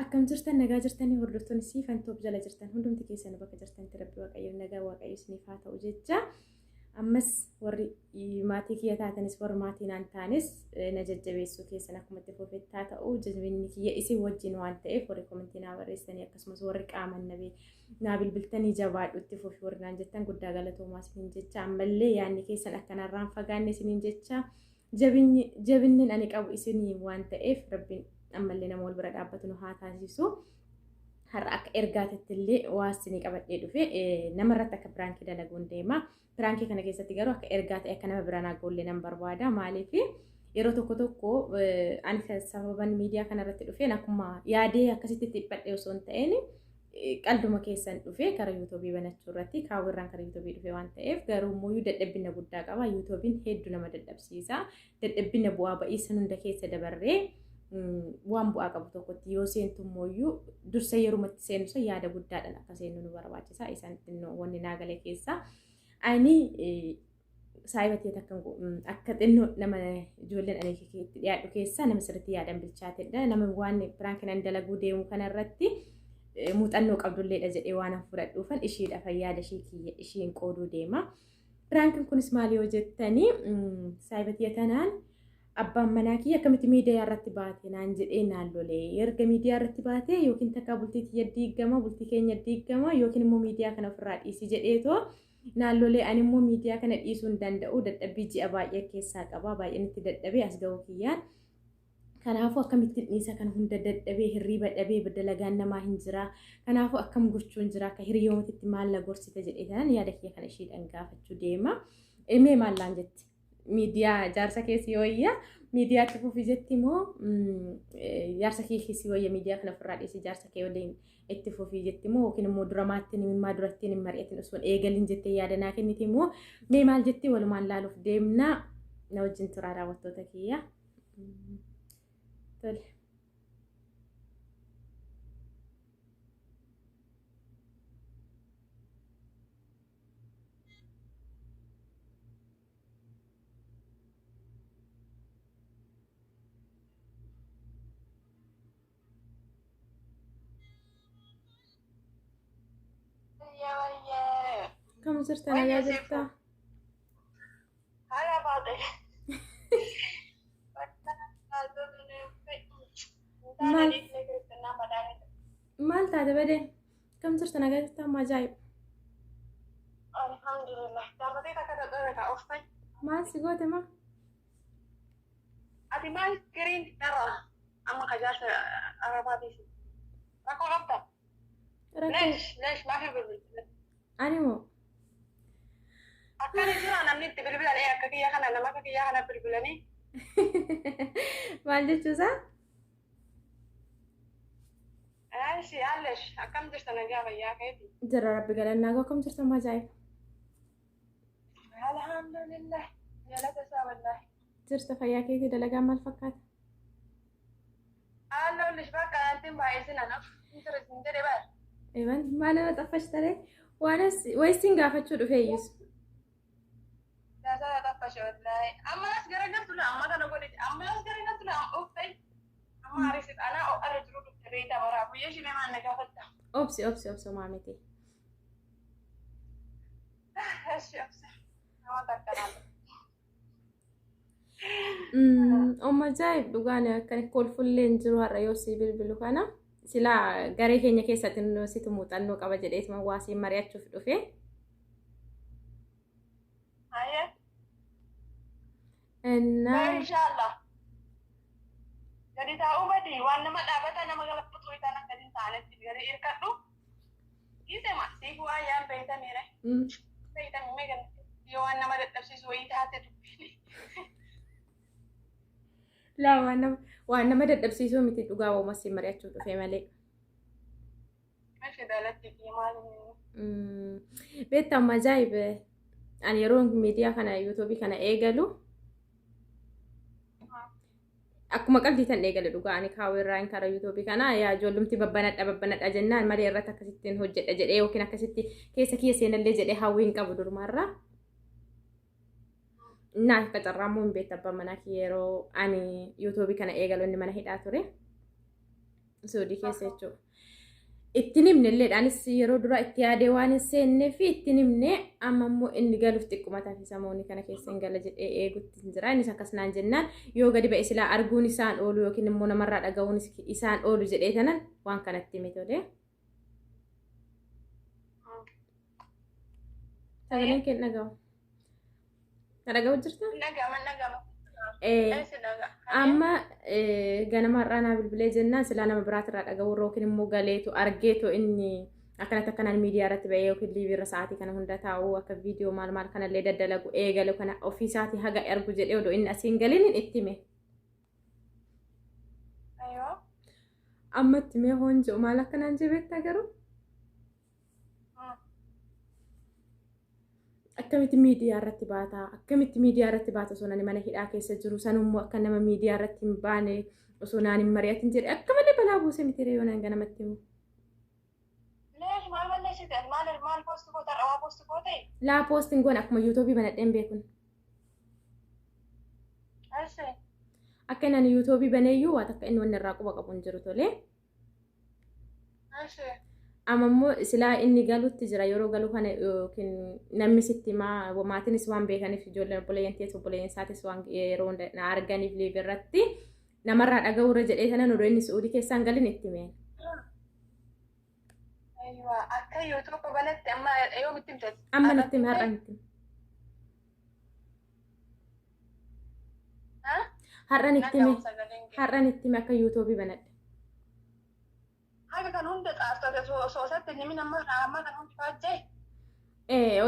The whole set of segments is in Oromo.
Akkam jirtan nagaa jirtanii hordoftoonni Siifan Tube jala jirtan hundumti keessan bakka jirtanitti rabbi waaqayyo nagaa waaqayyo isiniif haa ta'u jecha ammas warri maatii kiyya taatanis warri maatii naan taanes na jajjabeessuu keessan akkuma itti fufetti haa ta'u jajjabinni kiyya isin wajjin waan ta'eef warri komentii naa barreessanii akkasumas warri qaaman naa bilbiltanii jabaadhu itti fufi warri naan jettan guddaa galatoomaa isiniin jecha ammallee yaadni keessan akkanarraan fagaanne isiniin jecha Jabinnin ani qabu isinii waan ta'eef rabbiin ammallee nama wal bira dhaabbatu nu haa taasisu. Har'a akka ergaatitti illee waa isinii qabadhee dhufe namarratti akka piraankii dalaguun deema. Piraankii kana keessatti garuu akka ergaa ta'e akka nama bira naa goollee nan barbaada. Maaliif yeroo tokko tokko ani sababan miidiyaa kanarratti dhufeen akkuma yaadee akkasitti dhiphadhee osoo hin ta'in qalduma keessan dhufe kara yuutuubii banachuu irratti kaawwirraan kara yuutuubii dhufe waan ta'eef garuu immoo dadhabbina guddaa qaba. Yuutuubiin hedduu nama dadhabsiisa. Dadhabbina bu'aa ba'ii san hunda keessa dabarree waan bu'aa qabu tokkotti yoo seentu immoo dursa yerumatti seenu san yaada guddaadhaan akka seennu nu barbaachisa. Isaan xinnoo wanni naa gale keessa. Ani saayiba tiyya takka akka xinnoo nama ijoolleen ani itti dhiyaadhu keessaa nama sirriitti yaadan bilchaatedha. Nama waan piraanki nan dalaguu deemu kanarratti muuxannoo qabdulleedha jedhee waan an fudhadhuufan ishiidhaaf yaada ishii kiyya ishiin qooduu deema. Piraankiin kunis maal yoo jettanii saayiba tiyya tanaan abbaan manaa kiyya akkamitti miidiyaa irratti baate naan jedhee naan lolee erga miidiyaa irratti baate yookiin takkaa bultii tiyya diigama bultii keenya diigama yookiin immoo miidiyaa kana ofirraa dhiisi jedheetoo Naan lolee ani immoo miidiyaa kana dhiisuu hin danda'u dadhabbii ji'a baay'ee keessaa qaba baay'een itti dadhabee as ga'uu kiyyaan. Kanaafuu akkamittiin dhiisa kana hunda dadhabee hirriiba dhabee dalagaan namaa hin jira. Kanaafuu akkam gochuun jira akka hiriyoomatitti maal na gorsita jedhee tanan yaada kiyya kana ishiidhaan gaafachuu deema. Mee maal naan jetti? Miidiyaa jaarsa kee si wayya miidiyaatti fufi jetti moo jaarsa kee si wayya miidiyaa kana ofirraa dhiisi jaarsa kee waliin itti fufii jetti moo yookiin immoo dura maattiin himimmaa durattiin hin mari'atin osoo hin eegalin jettee yaada naa kenniti moo mee maal jetti walumaan laaluuf deemna na wajjin turaa daawwattoota kiyya. Tole. Akkam jirta nagaa jirta? Maal maal taate badee? Akkam jirta nagaa jirta amma ajaa'iba. Alhamdulillah. Gaafate takka dadhabe ka oftay. Maal si goote maa? Ati maal giriin dharra amma ka jaarsa arabaatiif. Rakkoo qabda? Rakkoo Leesh leesh maafi bilbilta? ani moo Akkana jira namni itti bilbilan akka kiyya kana nama akka kiyya kana bilbilanii. Maal jechuusaa? Eeshi allesh akkam jirta nagaa fayyaa keeti? Jira rabbi galannaa koo akkam jirta amma ajaa'iba. Alhamdulillah galata isaa wallaahi. Jirta fayyaa keetii dalagaan maal fakkaata? Alloollish bakka antiin baay'isin anaaf hin ture sin jedhe bara. Eban maal nama xaffash taree waan wayisin gaafachuu dhufee iyyus. Taasaa xaffashe wallaahi. Amma as garagaltu la amma kana godhe amma as garagaltu la uffee amma ariisit anaa ho'arra jiru dhufte beektaa baraa guyyaa ishee maan na gaafatta. Obsi obsi obsi homaa miti. Eshi obse nama takka naan. Omma ajaa'ib dhugaan akka kolfullee hin jiru har'a yoo sii bilbilu kana. Silaa garee keenya keessatti situ muuxannoo qaba jedheetuma waa siin mari'achuuf dhufe. Hayyee. Innaa Inshaallah. Gadi taa'uu badi waan nama dhaabata nama galaffatu isaan akka hin taanetti gadi hirkadhu. Dhiisema siif waan yaan beeytaniire. Beeytanii mee gadi yoo waan nama dadhabsiisu wayii taate dubbiin. Laa waan nama dadhabsiisuu miti dhugaa wauma siin mari'achuuf dhufe malee. Meeshaa daalatti fi maal inni. Beektaa amma ajaa'ib ani yeroo miidiyaa kana yuutuubii kana eegalu akkuma qalbii tan eegale dhugaa ani kaawuu irraa hin kara yuutuubii kana yaa ijoollumti babbanadha babbanadha jennaan malee irratti akkasittiin hojjedha jedhee yookiin akkasitti keessa kiyya seenallee jedhee hawwii hin qabu durumarraa. Innaa akka carraa immoo hin beektu abbaan manaa kiyya yeroo ani yuutuubii kana eegalu inni mana hidhaa ture. Suudii keessa jechuudha. Ittiin himne illeedhaanis yeroo dura itti yaadee waan hin seennee fi ittiin himne amma immoo inni galuuf xiqquma taasisa moonii kana keessa hin gala jedhee eegutti hin jira. Innis akkas naan jennaan yoo gadi ba'e silaa arguun isaan oolu yookiin immoo namarraa dhaga'uun isaan oolu jedhee tanan waan kanatti hime tolee. Sagaleen kee hin dhaga'u. Na dhaga'u jirta? Dhaga'ama dhaga'ama. Amma ganama har'aa naa bilbilee jennaan silaa nama biraatirraa dhaga'uu yookiin immoo galeetu argeetu inni akkanatti akkanaan miidiyaa irratti ba'ee yookiin liivii irra sa'aatii kana hunda taa'uu akka viidiyoo maal maal kanallee daddalagu eegalu kana ofiisaatii haga ergu jedhee odoo inni asiin galiin itti hime. Amma itti himee hoon jedhu maal akkanaan jebeetta garuu? Akkamitti miidiyaa irratti baata? Akkamitti miidiyaa irratti baata osoo nani mana hidhaa keessa jiru sanummoo akka nama miidiyaa irratti hin baane osoo naan hin mari'atin jedhe akka malee balaa buuse miti yoo naan ganamatti himu. Laa poostiin goone akkuma yuutuubii banadheen beekun. Akka inni yuutuubii baneeyyuu waan akka inni wanni irraa quba qabu hin jiru tolee. Amma immoo silaa inni galutti jira yeroo galu kana yookiin namni sitti himaa maatiinis waan beekaniif ijoolleen obboleeyyan teessu obboleeyyan isaatis waan yeroo na arganiif liivi irratti namarraa dhaga'uurra jedhee sanan odoo inni su'uudii keessaan galin itti himeen. Akka yuutuuba banatti amma yoomitti himte? Amma natti hime har'a natti hime. Har'a natti hime har'a natti hime akka yuutuubii banadhe. Haga kan hunda xaaftate soosatti nimi nama amma kan hundi faajjee.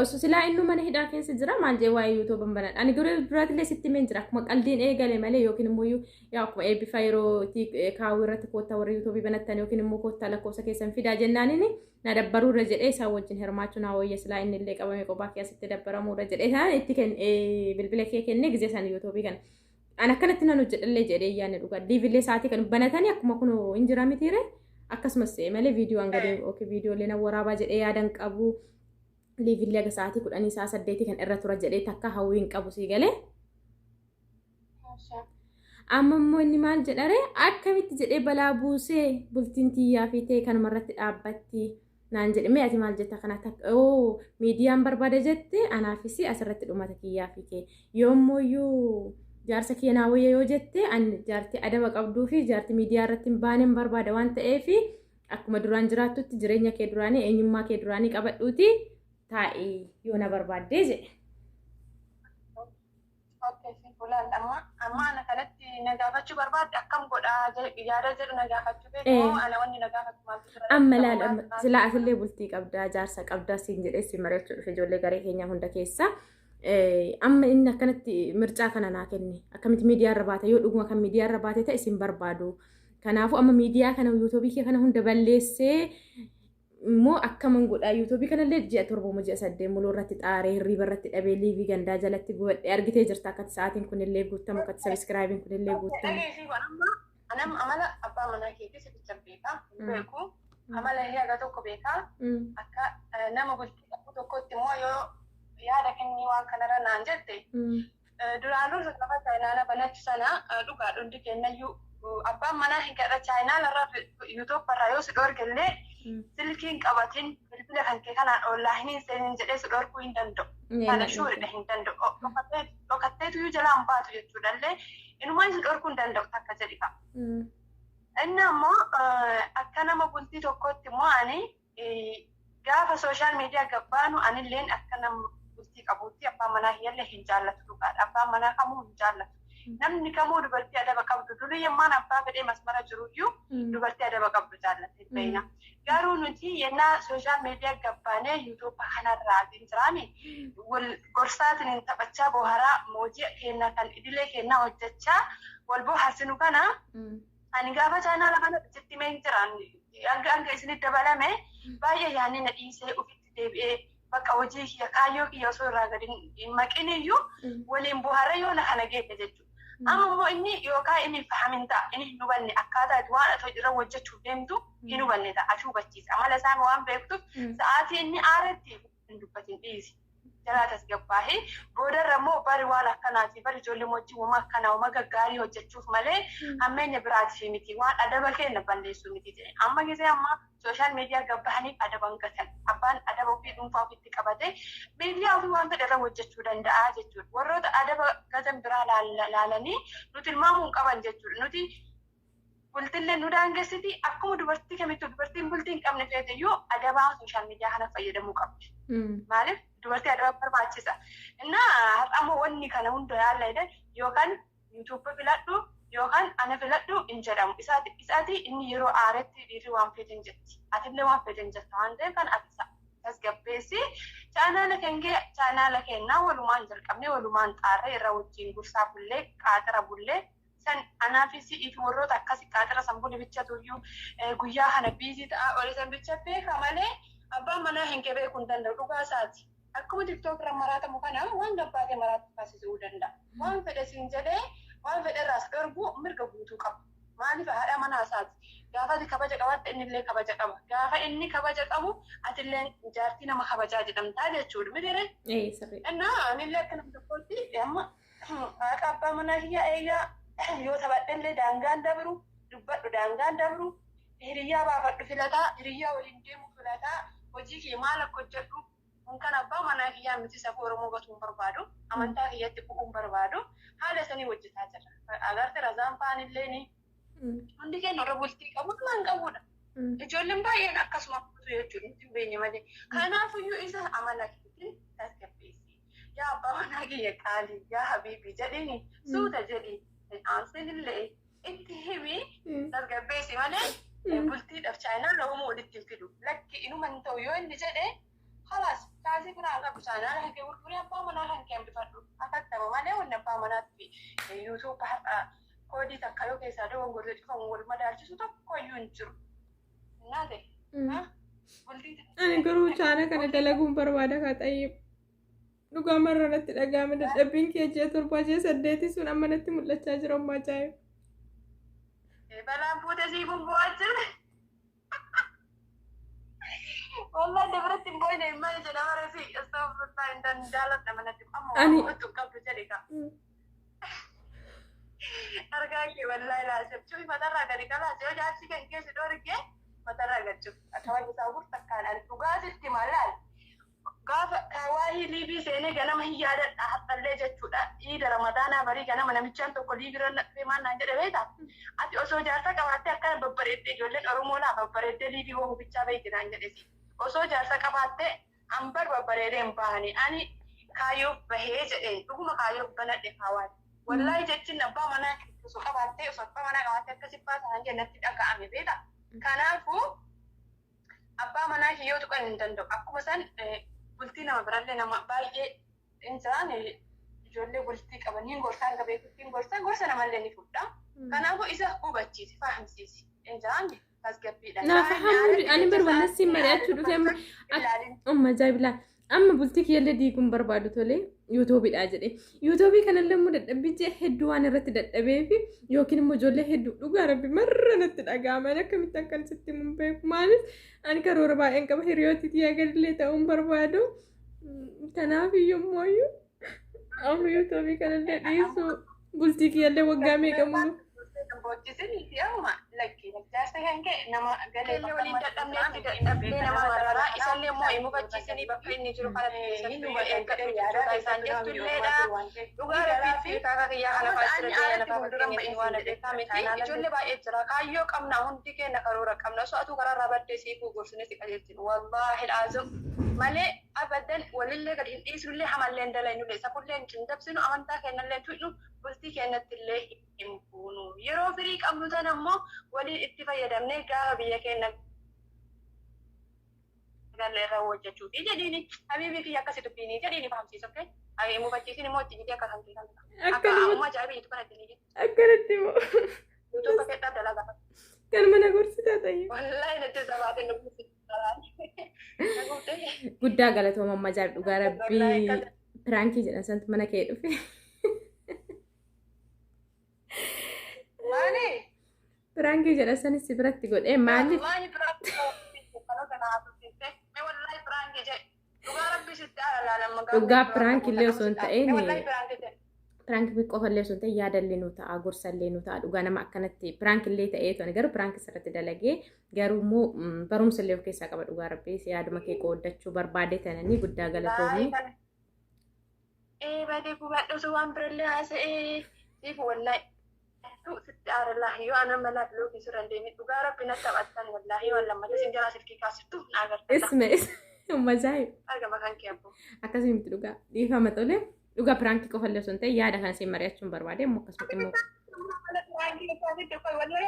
Osoo silaa inni mana hidhaa keessa jira maal jee waa'ee yuutuuban banadha. Ani garuu duraatillee sitti himeen jira akkuma qaldiin eegale malee yookiin immoo yaa akkuma eebbifaa yeroo kaawwii irratti koottaa warra yuutuubii banattan yookiin immoo koottaa lakkoofsa keessan fidaa jennaanini na dabbaruurra jedhee isaan wajjin hirmaachuu naa wayya silaa inni illee qabame kophaa keessatti dabbaramuurra jedhee isaan itti bilbila kee kennee gizee isaan yuutuubii kana. Ani akkanatti nan hojjedhallee jedhee yaadne dhugaa diivillee sa'aatii kan banatanii akkuma kun hin jira mitiire akkasumas malee viidiyoon gadi yookiin viidiyoolee na waraabaa jedhee yaadan qabu. Liivillee aga sa'aatii 10 sa'a 8 kan irra tura jedhee takka hawwii hin qabu sii galee. Amma immoo inni maal jedhare akkamitti jedhee balaa buusee bultiin tiyyaa fi ta'e kanuma irratti dhaabbatti naan jedhe mee ati maal jetta kana takka oo miidiyaan barbaada jette anaafis asirratti dhumata kiyyaa fi kee yoommoyyuu jaarsa kiyya naa wayya yoo jette ani jaartii adaba qabduu fi jaartii miidiyaa irratti hin baaneen barbaada waan ta'eef akkuma duraan jiraattutti jireenya kee duraanii eenyummaa kee duraanii qabadhuuti taa'ii yoo na barbaaddee jedhe. Amma ana kanatti na gaafachuu barbaadde akkam godhaa yaada jedhu na gaafachuu beeku ana wanni na gaafatu maaltu jira. Amma laal silaa asillee bultii qabdaa jaarsa qabdaa siin jedhee si mari'achuu dhufe ijoollee garee keenyaa hunda keessa. Amma inni akkanatti mircaa kana naa kenne akkamitti miidiyaa irra baate yoo dhuguma kan miidiyaa irra baate ta'e isin barbaadu. Kanaafuu amma miidiyaa kana yuutuubii kee kana hunda balleessee immoo akkaman godhaa yuutuubii kanallee ji'a 7 moo ji'a 8 muluu irratti xaaree hirriiba irratti dhabee liivii gandaa jalatti gubadhee argitee jirta akkatti sa'aatiin kunillee guutamu akkatti sabiskiraayibiin kunillee guutamu. Anam amala abbaa manaa keetii sibicha beekaa beeku amala haga tokko beekaa akka nama bultii qabu tokkotti immoo yoo yaada kennii waan kanarra naan jette duraan dursa gaafa chaayinaala banachuu sana dhugaa dhundi kennayyuu abbaan manaa hin kadha chaayinaala yuutuubarraa yoo si dhorkellee silkiin qabatin bilbila kan kee kanaan oonlaayiniin seenin jedhee si dhorkuu hin danda'u. Kana shuuridha hin danda'u. Dhokatteetu jalaan baatu jechuudhallee inumaan si dhorkuu hin danda'u takka jedhifa. Inni ammoo akka nama bultii tokkotti immoo ani gaafa sooshaal miidiyaa gabbaanu anilleen akka nama bultii qabuutti abbaan manaa hiyyallee hin jaallatu dhugaadha. Abbaan manaa kamuu hin jaallatu. Namni kamuu dubartii adaba qabdu durii yemmaan abbaa fedhee masmara jiruyyuu dubartii adaba qabdu jaallatte beekna. Garuu nuti yennaa sooshaal miidiyaa gabbaanee yuutuuba kanarraa hin jiraani wal gorsaatiin taphachaa boharaa hojii keenna kan idilee keenna hojjechaa wal bohaarsinu kana ani gaafa chaanaala kana sitti mee hin jiraan hanga hanga isinitti dabalame baay'ee yaadni na dhiisee ofitti deebi'ee bakka hojii kiyya kaayyoo kiyya osoo irraa gadi hin maqin iyyuu waliin bohaaree yoo na kana geesse jechuudha. Amma immoo inni yookaan inni fahamin ta'a inni hin hubanne akkaataa itti waan ati irra hojjechuuf deemtu hin hubanne ta'a ati hubachiisa. Amala isaa waan beektuuf sa'aatii inni aaretti hin dubbatin dhiisi. Jalaa tasgabbaahee boodarra immoo bari waan akkanaati, bari ijoollee wajjin wama akkanaa wama gaggaarii hojjechuuf malee hammeenya biraatiif miti, waan adaba keenya balleessuu miti jedhe. Amma gisee amma social media gabbahaniif adaban gatan, abbaan adaba ofii dhuunfaa ofitti qabate miidiyaa ofii waan fedhe irra hojjechuu danda'a jechuudha. Warroota adaba gatan biraa laalanii nu tilmaamuu hin qaban jechuudha. Nuti bultillee nu daangessiti, akkuma dubartii kamittuu dubartiin bultii hin qabne feeteyyuu adabaa social media kana fayyadamuu qabdi. Maaliif dubartii adaba barbaachisa. Innaa har'a ammoo wanni kana hunda yaalla jedhan, yookaan YouTube filadhu yookaan ana filadhu hin jedhamu. Isaati inni yeroo aaretti dhiirri waan feete hin jetti. Atillee waan feete hin jetta waan ta'eef kan ati tasgabbeessi, chaanaala keenya chaanaala kennaa walumaan jalqabnee walumaan xaarree irra wajjin gursaa bullee qaaxira bullee san anaa fi si'ii fi warroota akkasii qaaxira san bule bichatuyyuu guyyaa kana busy ta'a oole san bicha beeka malee abbaan manaa hin beekuu hin danda'u dhugaa isaati. Akkuma TikTok irra maraatamu kana waan gabbaatee maraatu taasisuu danda'a. Waan fedhe siin jedhee waan fedhe irraas dhorguu mirga guutuu qaba. Maaliif haadha manaa isaati. Gaafa ati kabaja qabaatte inni illee kabaja qaba. Gaafa inni kabaja qabu atillee jaartii nama kabajaa jedhamtaa jechuudha. Miti. Sirrii. Innaa anillee akka nama tokkootti amma haqa abbaa manaa kiyyaa eegaa, yoo taphadhellee daangaan dabru, dubbadhu daangaan dabru, hiriyyaa baafadhu filataa, hiriyyaa waliin deemu filataa, hojii kee maal akka hojjedhu kun kan abbaa manaa kiyyaa miti, safuu Oromoo gatuu hin barbaadu, amantaa kiyyatti bu'uu hin barbaadu, haala sanii hojjetaa jirra. Agarte razaan fa'aan hundi keenya warra bultii qabu maan qabudha. Ijoolleen baay'een akkasuma kutu jechuudha, nuti hin beekne malee. Kanaafiyyuu isa amala keetiin tasgabbeessi. Yaa abbaa manaa kiyya qaalii, yaa habiibii jedhiini, suuta jedhi, aansin illee itti himi, tasgabbeessi malee bultiidhaaf chaayinaan loomuu walitti hin fidu. Lakki inuma hin ta'u yoo inni jedhe, halaas kaasii biraa qabu, chaayinaan kan kee gurgurii abbaa manaa kan kee hambifadhu. Akattama malee wanni abbaa manaatti YouTube har'a koodii takka yoo keessaa dogongorte cufamu wal madaalchisu tokko iyyuu hin jiru. Naate. Bultii Ani garuu chaana kana dalaguun barbaada kaa xayyib. Dhugaa marra natti dhaga'ame, dadhabbiin kee ji'a 7 ji'a 8 sun amma natti mul'achaa jira, ammaa ajaa'iba. Balaan fuute sii bumbu'aa jira. Wallahi dabaratti hin booyne hin maal jedha bara si astaghfirullah hin dan jaaladha manatti amma waan huccuu qabdu jedhe ka. Argaa kee wallahi laasif cufi matarraa gadi kalaas, yoo jaarsi kan keessa dhorge matarraa gad cufi akka wanni isaa gurtakkaan ani dhugaa sitti maalaal gaafa kawaahii liibii seenee ganama hin yaadadha hadhallee jechuudha. Iida Ramadaanaa barii ganama namichaan tokko liibirra dhufee maal naan jedhe beektaa? Ati osoo jaarsa qabaattee akkana babbareeddee, ijoolleen Oromoo laa babbareeddee liibii hoo bichaa beekti naan jedhesi. Osoo jaarsa qabaattee hambar babbareedee hin bahanii, ani kaayyoof bahee jedheen, dhuguma kaayyoof banadhe kaawaan. Wallaahi jechuun abbaa manaa osoo qabaattee, osoo abbaa manaa qabaattee akkasi baasan jedhe natti dhaga'ame beektaa? Kanaafuu abbaa manaa kiyyoo tuqan hin danda'u. Akkuma san bultii nama birallee nama baay'ee hin jiraan, ijoollee bultii qaban hin gorsaa, hanga beekutti hin gorsaa, gorsa namallee ni fudha. Kanaafuu isa hubachiisi, fahamsiisi. Hin jiraan tasgabbiidhaan. Naaf fahamuu ani barbaanna mari'achuu dhufe amma amma ajaa'ibaa, amma bultii kiyyallee diiguun barbaadu tolee YouTubeiidha jedhe. YouTubeii kanallee immoo dadhabbii ji'a hedduu waan irratti dadhabee fi yookiin immoo ijoollee hedduu, dhugaa rabbi marra natti dhaga'ama. Ani akkamitti akkan sitti himu hin beeku. Maaliif ani karoora baay'een qaba, hiriyooti tiyyaa gadillee ta'uu hin barbaadu. Kanaaf iyyuu immoo amma YouTubeii kanallee dhiisu, bultii kiyyallee waggaa meeqa mulu. Boochisini amma lakki jaarsa kan ka'e nama galee waliin dadhabneetti dadhabnee nama mararaa isallee immoo hin hubachiisanii bakka inni jiru kana keessatti eeggadhu jechuudha isaan jettulleedha. Dhugaa rabbiitti kaaka kiyyaa kana fa'aa jira ta'ee lafa fakkeenyatti waan beekaa miti, ijoollee baay'ee jira, kaayyoo qabna, hundi keenya karoora qabna. Osoo atuu karaarraa baddee siifuu gorsine si qajeelchinu wallaahi laazim malee abadan walillee gadi hin dhiisnullee, hamallee hin dalaynullee, safullee hin dabsinu, amantaa keenyallee hin tuqnu, bultii keenyatti illee hin buunu. Yeroo firii qabnu tan ammoo waliin itti fayyadamnee gaafa biyya keenya galle irra hojjechuufi jedhiini. Habiibii kiyya akkasi dubbiini jedhiini fahamsiisa. Okay? Ay mufachiisin immoo itti jitee akka kan kee kan akka ammoo ajaa'iba jitu kana ittiin jedhu. Akkanatti immoo. YouTube fedhaa dalagaa. Kan mana gorsitaa ta'e. Wallaahi natti sabaatee nu guutte. Guddaa galatooma amma ajaa'ib, dhugaa rabbii prankii jedhan santu mana kee dhufe. Maali? Prankii jedhan sanis si biratti godhee maaliif? Wallaahi prankii kanoota na haasofsiiste. Mee wallaahi prankii jedhe. Dhugaa rabbii. Sitti aara laalama gaafa Dhugaa duraan piraank namoota illee nama osoo hin sitti aara. ta'in Wallaahi piraank ta'e. piraank qofa illee osoo hin ta'in yaadallee nu ta'a, gorsallee nu ta'a. Dhugaa nama akkanatti piraank illee ta'ee tuni garuu piraank sirratti dalagee garuu immoo barumsa illee of keessaa qaba. Dhugaa rabbii si yaaduma kee qooddachuu barbaade tananii guddaa galatoomii. Baay'ee kana. Ee, badee gubadhu osoo waan birallee haasa'ee siif wallaahi. Sitti aara laahi yoo ana malaa bilookii sirra hin deemin dhugaa rabbi natti taphattan wallaahi waan lammata sin jalaa silkii kaasiftu na agartalla. Isme majaa'ib Argama kan kee abboo. Akkasii miti, dhugaa dhiifama. Tole, dhugaa piraankii qofa illee osoo hin ta'in yaada kana siin mari'achuun barbaade immoo akkasumatti immoo.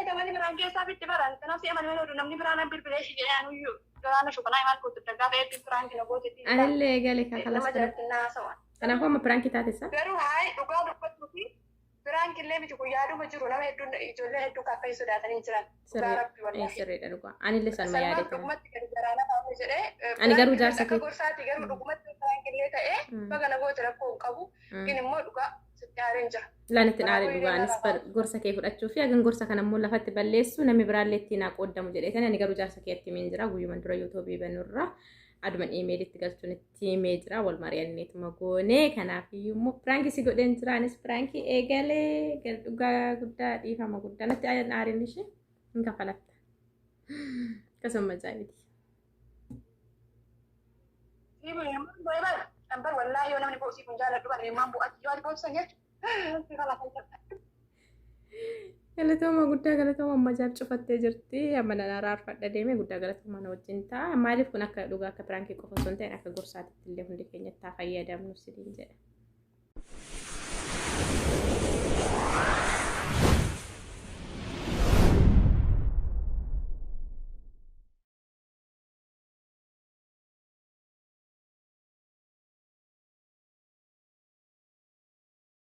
Namni biraan keessaa fitti baran kanaaf si amanu malee namni biraan bilbilee shi jedhee anuyyuu garaana shukanaa himaan kootu gaafa eebbi piraankii na gootetti. Anillee eegale kan nama kalas. Jalatti naasawan. Kanaafuu amma piraankii taatessa. Garuu hayi, dhugaa dubbachuu fi piraankillee miti kun yaaduma jiru. Nama hedduun, ijoollee hedduu akka sodaatanii jiran. Dhugaa rabbi wallaahi. Sirriidha dhugaa. Anillee sanuma Salmaan yaadete. Dhugumatti gadi garaana taa'u jedhee. Ani garuu jaarsa akka gorsaati garuu dhugumatti piraankillee ta'ee baga na goote rakkoo hin qabu. Gin immoo dhugaa sitti aareen jira. Laan itti aare dhugaa anis gorsa kee fudhachuu fi hagan gorsa kana immoo lafatti balleessu namni biraallee ittiin haa qooddamu jedhee. Ani garuu jaarsa keetti himeen jira. Guyyuma dura yuutuubii banurra aduma iimeelitti galchuun itti himee jira. Wal mari'anneetuma goonee. Kanaaf iyyuu immoo piraankii si godheen jira. Anis piraankii eegalee. Dhugaa guddaa dhiifama guddaa natti aariin ishee hin kafalatta akkasuma ajaa'ibiti. Bar wallaahi yoo namni boosii kun jaaladhu bara immaan bu'aatti yoo ati boosisan jechuudha. Galatooma guddaa galatooma. Amma jaal cufattee jirti. Amma nan araarfadha deemee. Guddaa galatooma, na wajjin ta'a. Maaliif kun akka dhugaa akka piraankii qofa osoo hin ta'in akka gorsaatitti illee hundi keenyatti haa fayyadamnu siniin jedha.